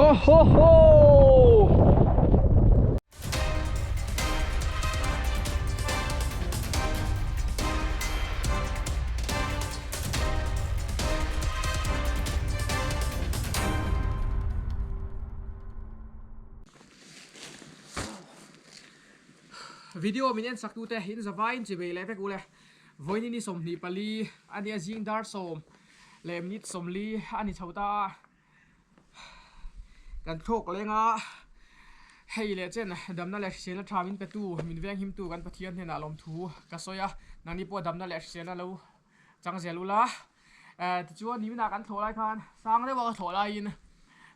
Ho ho ho! Video min en sak tute in zavaiin chibei leh vek ule. Vawiin ni 24 ania zing dar 10 leh minute 40 a ni chho ta a. Kan thlawk leng a, hei leh chen damna leh hriselna tha min petu, min venghimtu kan Pathian hnenah lawmthu ka sawi a, nangni pawh damna leh hriselna lo chang zel ula. Tichuan niminah kan thlawh lai khan sang deuha ka thlawh laiin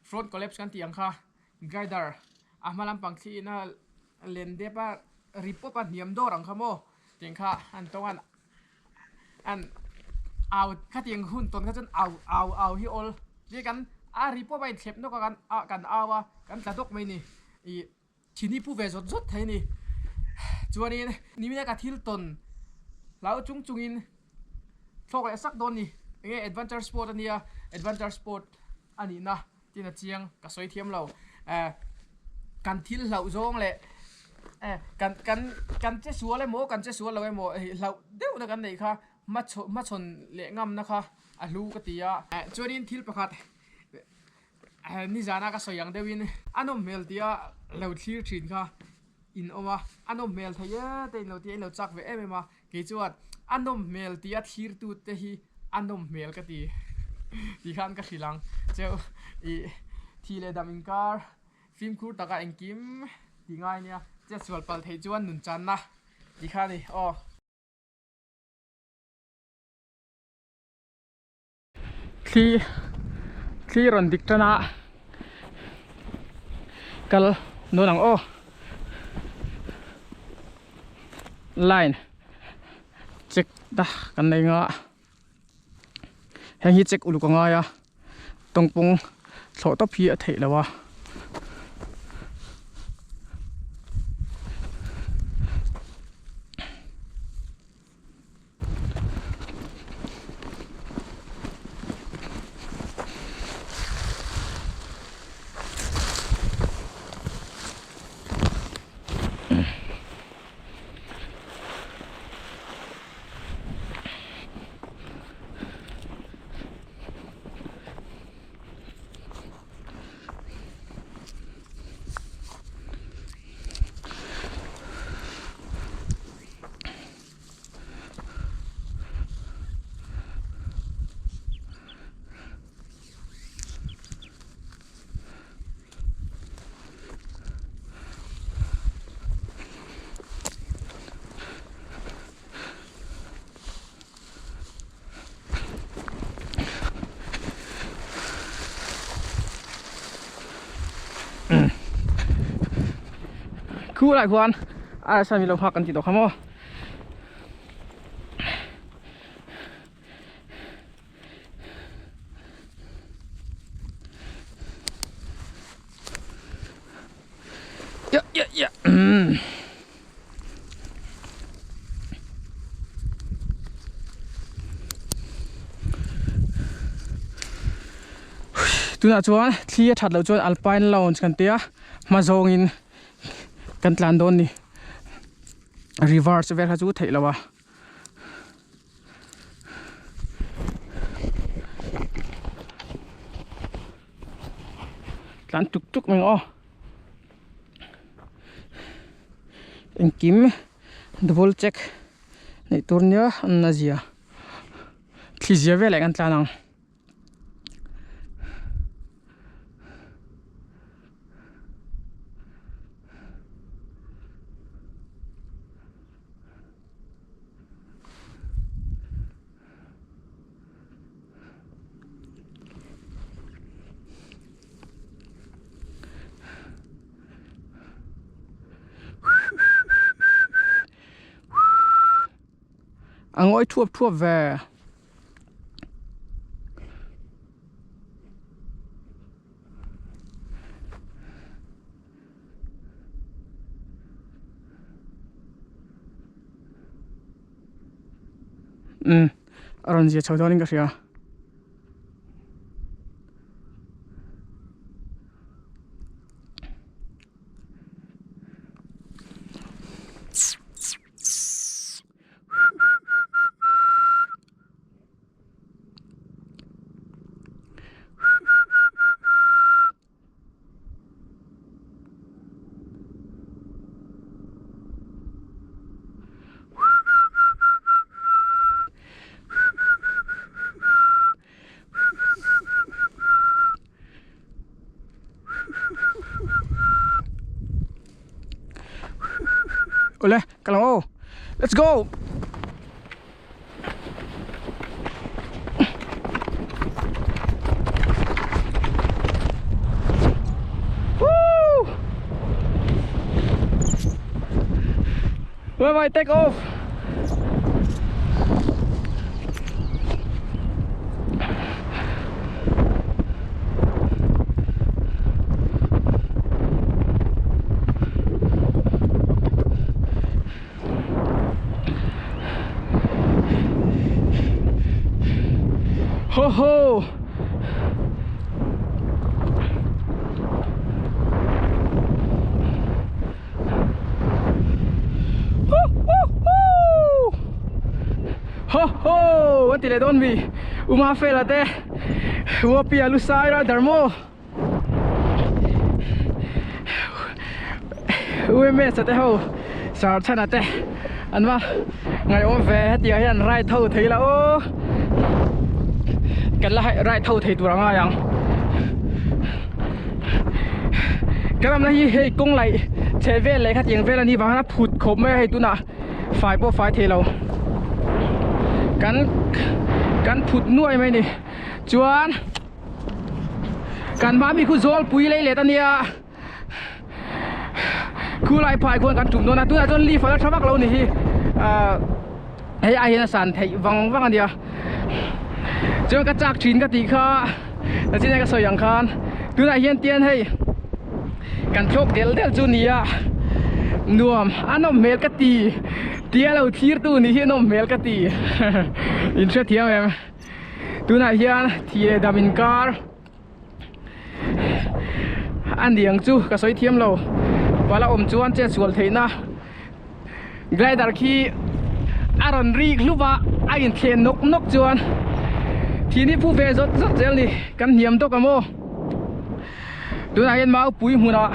front collapse kan tih ang kha glider a hma lampang thli ina len dep a ri pawp a hniam dawr ang kha maw tiang kha an tawng a. An au khatiang hun tawn kha chuan au au au hi awl tia kan a ri pawp a inthlep nawk a kan ah kan au a kan tla dawk mai ni ih thin hi pu ve zawt zawt thei a ni chuanin nimina ka thil tawn hlau chung chungin thlawk leh sak dawn ni enge adventure sport a nia adventure sport a nihna tin a chiang ka sawi thiam lo eh kan thil hlauh zawng leh eh kan kan kan che sual emaw kan che sual lo emaw hei hlauh deuh na kan neih kha hmachhawn hmachhawn leh ngam na kha a hlu ka ti a eh chuanin thil pakhat eh nizana ka sawi ang deuhin a nawm hmel tia lo thlir thin kha in awm a a nawm hmel thei e te in lo tia in lo chak ve em em a. Kei chuan a nawm hmel tia thlirtute hi a nawm hmel ka ti tih khan ka hrilh ang cheu ih thi leh dam inkar fimkhur taka engkim tih ngai nia chetsual palh theih chuan nun channa tih kha a ni aw. Thli thli rawn dik tan a kal dawn ang aw line check ta kan nei nga heng hi check uluk a ngai a tawngpawng thlawh tawp hi a theih loh a. Khu lai khuan a sami lo nghak kan ti tawh kha maw. Ya ya ya. Tunah chuan thli a that loh chuan alpine lounge kan tia hma zawngin kan tlan dawn ni reverse vel kha chu theih loh a. Tlan tuk tuk mai ang aw engkim double check neih tur nia an la zia thli zia veleh kan tlan ang. A ngawi thuap thuap ve. Umm a rawn zia chho dawn in ka hria. Awle ka lang aw let's go. Woo! Bye bye take off. Ho ho! Ho ho ho! Ho ho! An ti leh dawn mi? Uma fela te Uapia Lusai rider maw? UMS te ho sar chhana te an va ngaihawm ve hetiang hian ride ho thei la aw kan la ride ho thei tur a ngai ang ka ramna hi hei kawng laih chhe vel leh khatiang vel a nih vang hian a phut khawp mai a hei tunah fai pawh fai thei lo kan kan phut nuai mai a ni chuan. Kan mami khu zawlpui lei let ania khulai phai khuan kan tum dawn a tunah chuan leaf ala tha vak lo ni hi ah hei ai hian a san theih vang vang ania chuan ka chak thin ka tih kha nachin ka sawi ang khan tunah hian tian hei kan thlawk del del chu nia nuam a nawm hmel ka ti tia lo thlir tu ni hi a nawm hmel ka ti in hrethiam em. Tunah hian thi leh dam inkar a niang chu ka sawi thiam lo pala awm chuan chet sual theihna glider khi a rawn rik hlup a a inthlen nawk nawk chuan thihni phu ve zawt zawt zel ni kan hniam dawk ang aw tunah hian maupui hmunah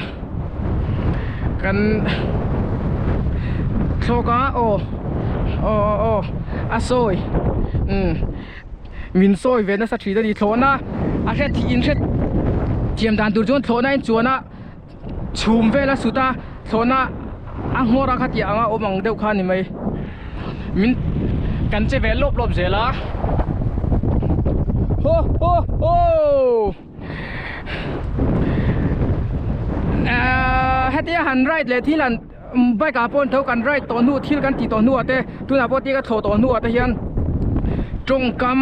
kan thlawk a aw aw aw aw a sawi umm min sawi ve nasa thin a ni thlawhna a hre thih in hre thiam dan tur chuan thlawhna in chuan a chhum vel a sut a thlawhna a nghawr a khatiang anga awm ang deuh kha a ni mai min kan che ve lawp lawp zel a ho ho ho. Hetia han ride leh thil han bike ah pawh tho kan ride tawh hnu thil kan tih tawh hnuah te tunah pawh tia ka thlawh tawh hnuah te hian tawngkam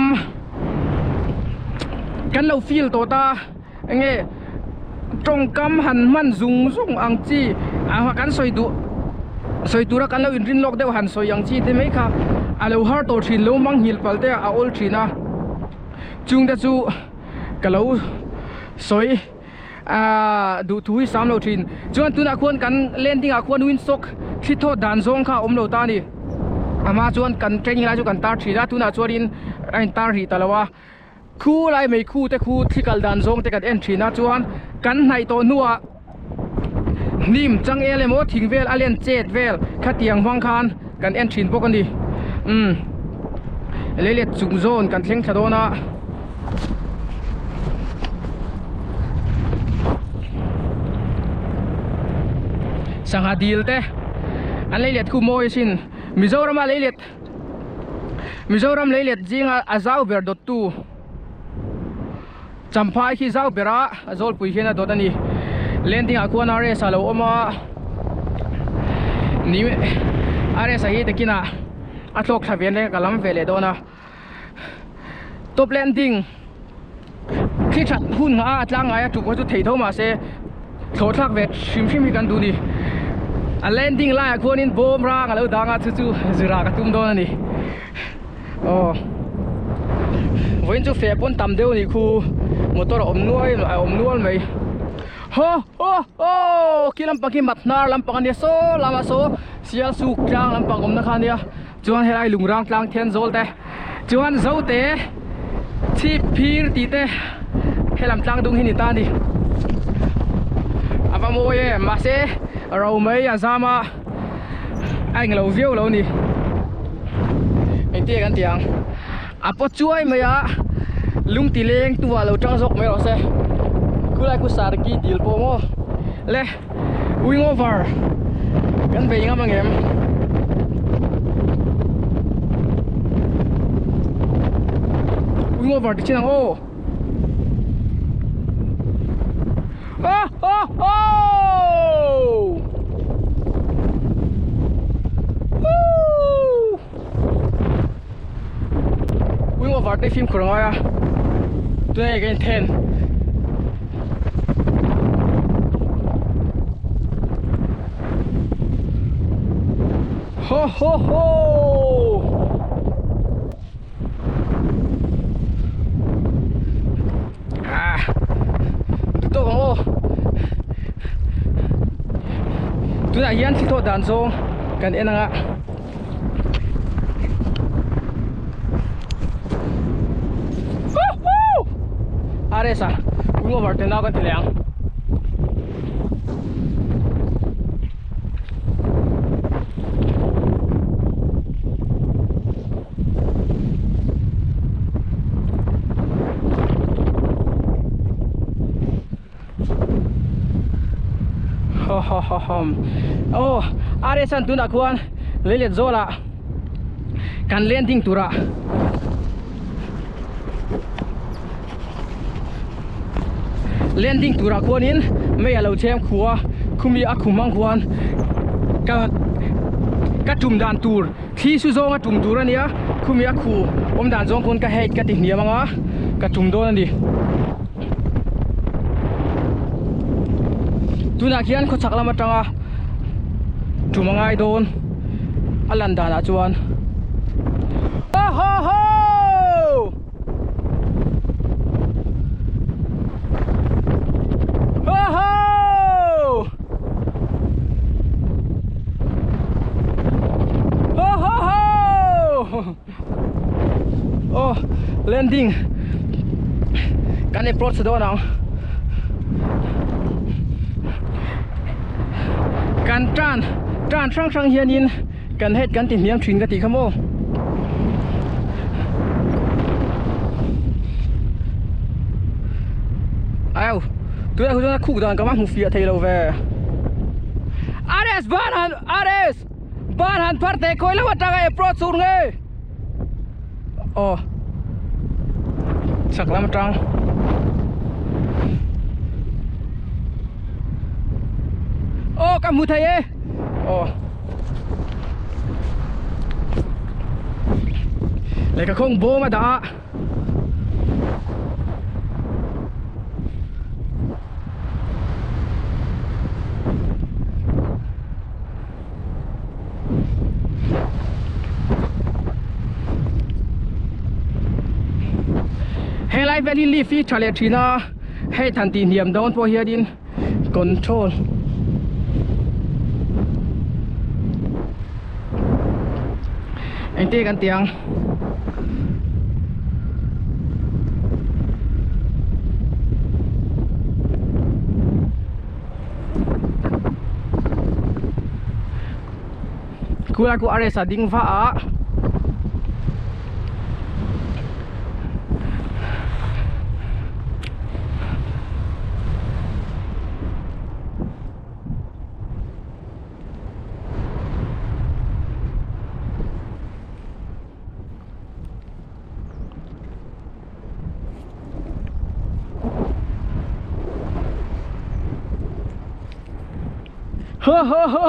kan lo feel tawh ta enge tawngkam han hman zung zung ang chi kan sawi duh sawi tura kan lo inrin lawk deuh han sawi ang chi te mai kha a lo har tawh thin lo manghilh palh te a awl thin a chungte chu. Ka lo sawi ah duh thu hi sam lo thin chuan tunah khuan kan landing ah khuan windsock thli thawt dan zawng kha a awm lo ta a ni amah chuan kan training lai chu kan tar thin a tunah chuanin a in tar rih ta lo a khu lai mei khu te khu thli kal dan zawng te kan en thin a chuan kan hnaih tawh hnuah hnim changel emaw thing vel a len chet vel khatiang hmang khan kan en thin bawk a ni umm leilet chung zawn kan thleng thla dawn a. Sangha dil te an leilet khu mawi asin Mizoram a leilet Mizoram leilet zinga a zau ber dawt tu. Champhai khi zau ber a, a zawlpui hian a dawt a ni. Landing ah khuan RS a lo awm a, ni RS a hi takinah a thlawk thla ve reng ka lam ve leh dawn a. Top landing khi that hun nghah a, a tlang ngai a tuk chu thei tho mahse thlawh thlak ve hrim hrim hi kan duh ni. A landing laiah khuanin bawm rang a lo dang a, chu chu zirah ka tum dawn a ni. Aw vawiin chu feh pawn tam deuh a nih khu motor a awm nuai a awm nual mai haw haw haw khi lampang khi mat hnar lampang a nia saw lamah saw sial suk tlang lampang awmna kha a nia chuan helai lungrang tlang thian zawl te chuan zote chhip phir tih te helam tlang dung hi ni ta a ni a va mawi em mahse ro mai a zam a. A englo viau lo ni engtia kan tih ang a paw chuai mai a lung ti leng tu ah lo tang zawk mai rawh se khulai khu sarki dil pawh maw le wing over kan bei ngam ang em. over ti chin ang aw ah ah oh wing over te fimkhur a ngai a tunah hian ka inthen ho ho ho ah duh tawk ang aw tunah hian thli thawh dan zawng kan en ang a. RS a wing over te nau kan ti leh ang Aw RS an tunah khuan leilet zawlah kan landing turah landing turah khuanin mei a lo chhem khu a khumi a khum ang khuan ka ka tum dan tur thli su zawnga tum tur a nia khumi a khu awm dan zawng khuan ka height ka ti hniam ang a ka tum dawn a ni. Tunah khian khawchhak lam atanga tum a ngai dawn a lan danah chuan ho ho ho ho ho ho ho ho Oh landing kan approach dawn ang kan tan tan hrang hrang hianin kan head kan ti hniam thin ka tih kha maw au tunah hi chuan a khuk dan ka va hmu fiah thei lo ve RS ban han RS Ban han phar teh khawi lo atanga approach tur nge aw chak lam atang aw ka hmu thei e aw lehkha khawng bawm a dah a. Helai vel hi leaf hi tha leh thin a hei than tih hniam dawn pawh hianin control engte kan ti ang. Khulai khu RS a ding va a Ho ho ho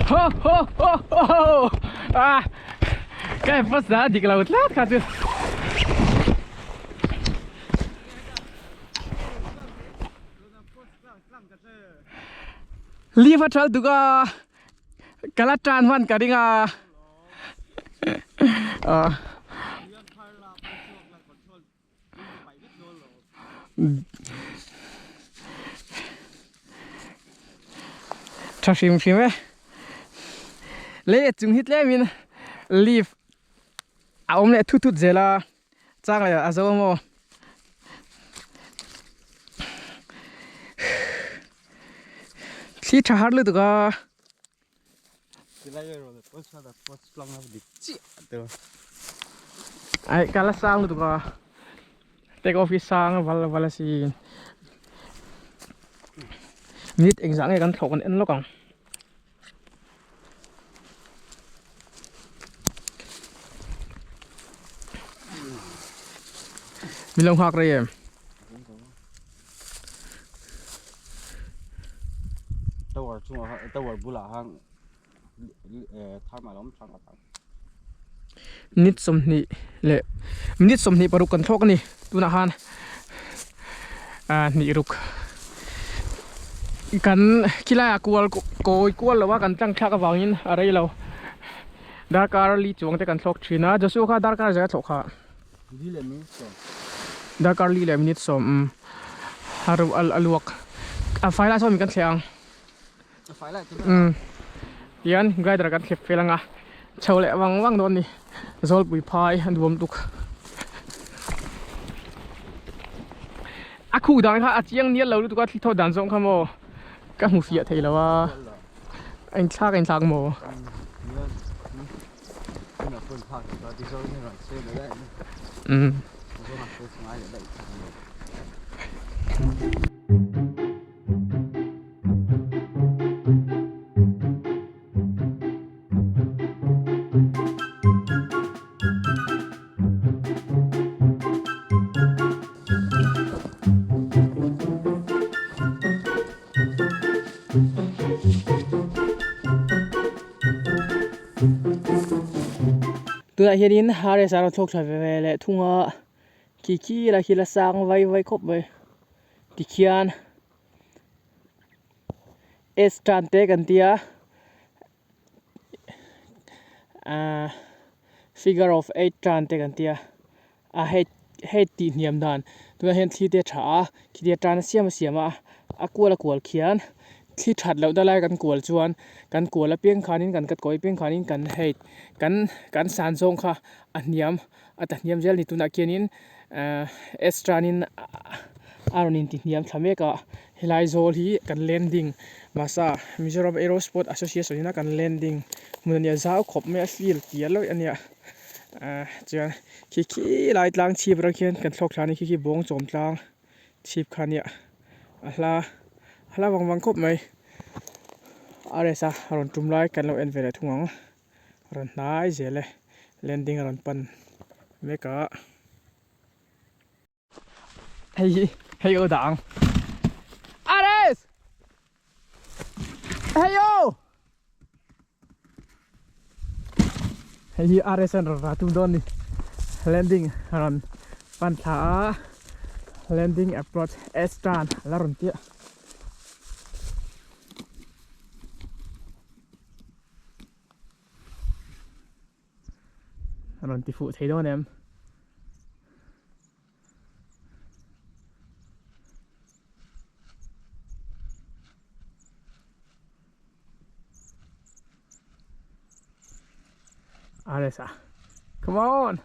Ho ho ho ho Ah Cái first đã dik lo tlat kha chu. Live a thal tuk a kala tan hman ka ring a tha hrim hrim e lei chung hi tlem in leaf a awm leh thut thut zel a. Chang leh a zo maw? Thli tha har lutuk a. Ai kala sang lutuk a. Take off hi sang val val a sin. Minute engzah nge kan thlawh kan en lawk ang. Min lo nghak rei em? Tower chungah tower bulah khan thar mah lo awm thang a. Minute sawmhnih leh minute 26 kan thlawk a ni tunah khan ah hnih ruk kan khilaiah kual kawi kual lo a kan tlang thlak avangin a rei lo darkar li chuang te kan thlawk thin a Joshua kha darkar zai a thlawh kha darkar li leh minute sawm umm a luak a fai lai sawn kan thleh ang. Umm tihian glider kan thlep fel anga chho leh vang vang dawn a ni zawlpui phai a nuam tuk a khuh dan kha a chiang nial lo lutuk a thli thawt dan zawng kha maw ka hmu fiah thei lo a a inthlak a inthlak maw umm. Tunah hianin Haris a rawn thlawk thla ve leh thung a, khi khi lah khi la sang vai vai khawp mai tikhian. S tan te kan tia ahh figure of eight tan te kan tia a hei hei tih hniam dan tunah hian thli te a tha a khi tan a siam a siam a a kual a kual khian thli that loh na lai kan kual chuan kan kual apiang khanin kan kat kawi apiang khanin kan hei kan kan san zawng kha a hniam a ta hniam zel a ni tunah khianin ahh S tanin a rawn inti hniam thla mek a helai zawl hi kan landing mahse Mizoram Aero Sport Association ina kan landing hmun a nia zau khawp mai a field tia lawih a nia ahh chuan khi khi lai tlang chhip atang khian kan thlawk thla a ni khi khi bawng chawm tlang chhip kha a nia a hla a hla vang vang khawp mai R_S a rawn tum lai kan lo en ve leh thung ang. Rawn hnai zel e landing a rawn pan mek a hei hi hei aw dah ang Ares hei aw hei hi Ares an rawn rah tum dawn ni landing a rawn pan thla a landing approach S tan a la rawn tia. A rawn ti fuh thei dawn em? Aresa. Come on!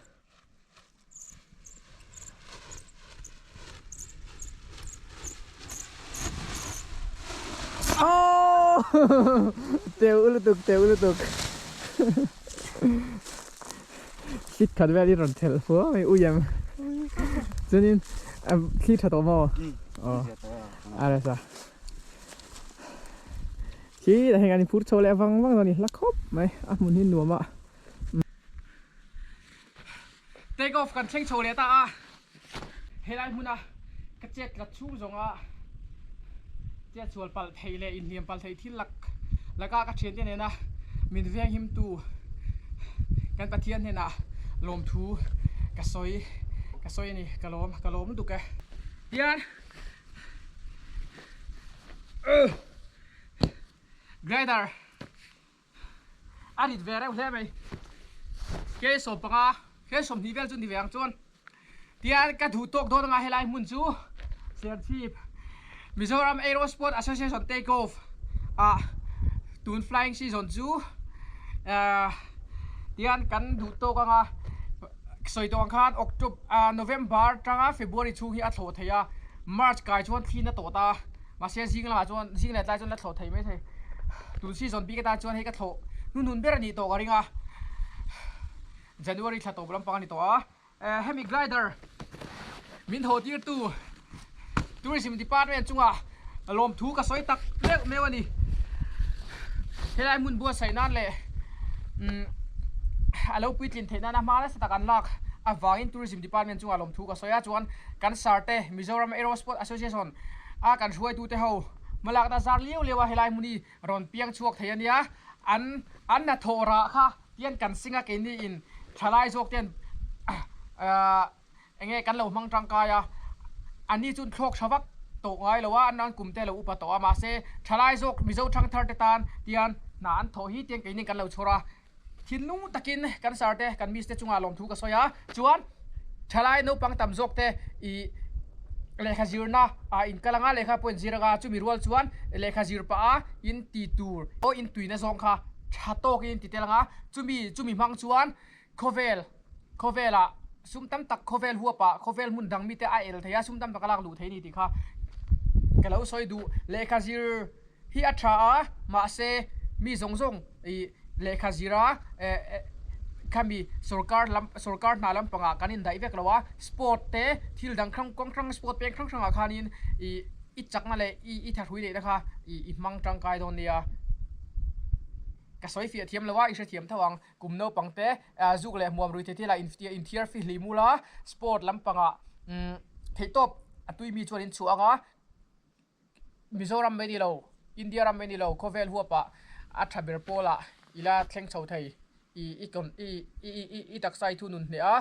Oh! Teu lutuk, teu lutuk. Fit khat vel i rawn thelh fua mai ui em. Chuanin thli tha tawh maw? Aw. A resa. Khi heng an inphur chho leh vang vang dawn a ni hla khawp mai a hmun hi nuam a. Take off kan thleng chho leh ta a, helai hmuna ka chet tlat chhung zawnga chet sual palh theih leh inhliam palh theih thil lak laka ka thiante nena min venghimtu kan Pathian hnenah lawmthu ka sawi ka sawi a ni ka lawm ka lawm lutuk e. Tian Glider. A rit ve reuh hle mai. Ke 15, ke 20 vel chu ni ve ang chuan. Tian ka duh tawk dawn anga helai hmun chu Serchhip Mizoram Aero Sport Association take off ah tun flying season chu tian kan duh tawk anga sawi tawh ang khan October November tanga February chhung hi a thlawh thei a March kai chuan thli na tawh ta. Mahse zing lamah chuan zing leh tlai chuan la thlawh thei mai thei. Tun season bik atan chuan hei ka thlawh hnuhnun ber a nih tawh ka ring a. January thla tawp lampang a ni tawh a. Hemi glider Min haw tirtu Tourism Department chungah lawmthu ka sawi tak meuh meuh a ni. Helai hmun buatsaih nan leh a lo puitlin theih nana hma nasa tak an lak avangin Tourism Department chungah lawmthu ka sawi a. Chuan kan sir te Mizoram Aerosport Association a kan hruaitute ho hmalakna zar liau liau a helai hmun hi rawn piang chhuak thei a nia. An an hnathawh rah kha tian kan sing a keini in thalai zawk ten Enge kan lo hmang tangkai a, a ni chuan thlawk tha vak tawh ngai lo a, an an kum te lo upa tawh a, mahse thalai zawk Mizo thangthar te tan tian hna an thawh hi tiang keini kan lo chhawr a, thinlung takin kan sir te kan miss te chungah lawmthu ka sawi a, chuan thalai naupang tam zawk te ih lehkha zirna ah in kal anga lehkha pawh in zir anga chumi rual chuan lehkha zir pah a in ti tur pawh in tuina zawng kha tha tawkin in ti tel anga chumi chumi hmang chuan Khawvel, Khawvelah sum tam tak khawvel huapah khawvel hmun dang mite a el thei a, sum tam tak a lak luh thei a ni tih kha ka lo sawi duh. Lehkha zir hi a tha a, mahse mi zawng zawng ih lehkha zira eh khami sorkar lam sorkar hna lampangah kan indaih vek lo a, sport te thil dang hrang kawng hrang sport peng hrang hrangah khanin ih i chakna leh i i thahrui neihna kha ih i hmang tangkai dawn nia. Ka sawi fiah thiam lo a, i hrethiam tho ang. Kum naupang te zuk leh hmuam rui thei thil ah inthiar fihli mul a, sport lampangah theihtawp a tui mi chuan in chhuah ang a, Mizoram mai ni lo, India ram mai ni lo, khawvel huapah a tha ber pawlah i la thleng chho thei i i i i i taksa i thunun hneh a,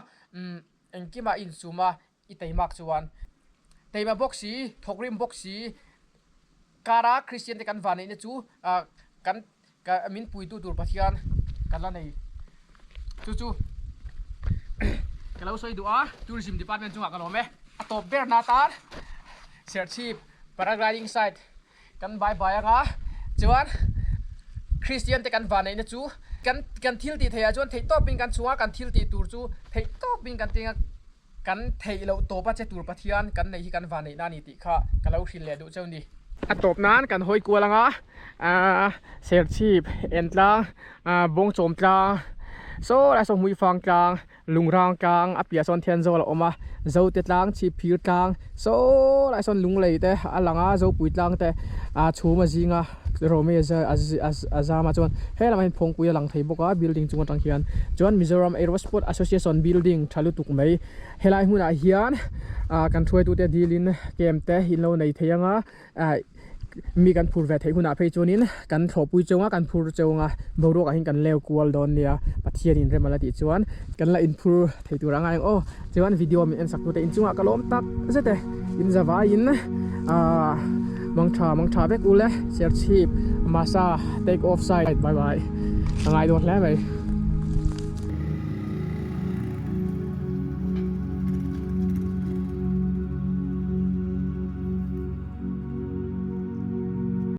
engkimah i insum a, i teimak chuan teima bawk si, thawkrim bawk si kara Kristian te kan vanneihna chu kan min puitu tur Pathian kan la nei chu chu ka lo sawi duh a Tourism Department chungah ka lawm e a tawp ber na tan Serchhip Paragliding site kan bye bye anga chuan Kristian te kan vanneihna chu kan kan thil tih theih ah chuan theih tawpin kan chhunga kan thil tih tur chu theih tawpin kan tinga Kan theih loh tawp a che tur Pathian kan neih hi kan van neihna a ni tih kha ka lo hrilh leh duh cheu ni. A tawp nan kan hawi kual anga aaa Serchhip en tlang aaa Bawngchawm tlang saw lai saw Hmuifang tlang Lungrang tlang a piah sawn Thianzawl a awm a Zote tlang Chhipphir tlang saw lai sawn Lunglei te a lang a Zopui tlang te aa chhum a zing a. Rome a zam a chuan he lamah hian phawngpui a lang thei bawk a building chung atang hian chuan Mizoram Aerosport Association building tha lutuk mai helai hmunah hian ah kan hruaitute dilin camp te in lo nei thei anga ah mi kan phur ve theih hunah phei chuanin kan thlawhpui cheu anga kan phur cheu anga boruak ah hian kan leu kual dawn nia Pathian in rem a la tih chuan kan la inphur thei tur anga eng aw chuan video min en sak tute inchungah ka lawm tak zet e in zavaiin ah mangtha mangtha vek ule Serchhip Masa take off side bye bye ka ngai dawn hle mai.